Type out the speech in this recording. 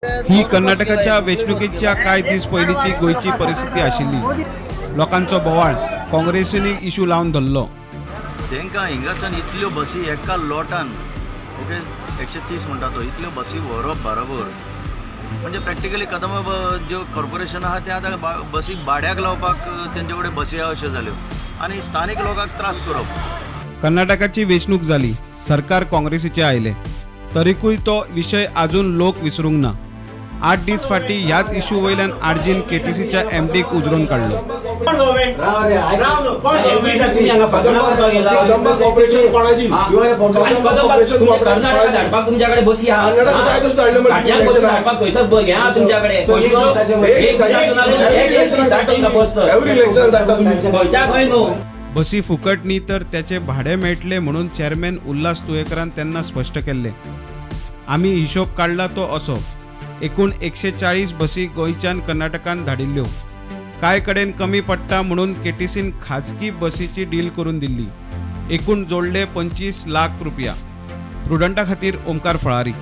ही कर्नाटकाच्या वेंचणुकेच्या कांय दीस पयलींची गोंयची परिस्थिती आशिल्ली. लोकांचो बोवाळ काँग्रेसीन इशू लावन धरलो. तांकां हिंगासान इतल्यो बसी एका लोटान, ओके, 130 म्हणटा तो, इतल्यो बसी व्हरप बरोबर म्हणजे प्रॅक्टिकली कदंब ज्यो कॉर्पोरेशन आहा ते आतां बसी भाड्याक लावपाक तेंचे कडेन बसी आहा अश्यो जाल्यो आनी स्थानीक लोकांक त्रास करप. कर्नाटकाची वेंचणूक जाली, सरकार काँग्रेसीचें आयलें, तरीकूय तो विशय आजून लोक विसरूंक ना. 8 दीस फाटीं ह्याच इशू वयल्यान आरजीन केटीसीच्या एमडीक उजरोवन काडलो. बसी फुकट न्ही तर त्याचे भाडे मेळटले म्हणून चेअरमॅन उल्हास तुयेकरान त्यांना स्पश्ट केल्ले. आमी हिशोब काडला तो असो, एकूण 140 बसी गोंयच्यान कर्नाटकान धाडिल्ल्यो. कांय कडेन कमी पडटा म्हणून केटीसीन खाजगी बसीची डील करून दिल्ली. एकूण जोडले 25 लाख रुपया. प्रुडंटा खातीर ओमकार फळारी.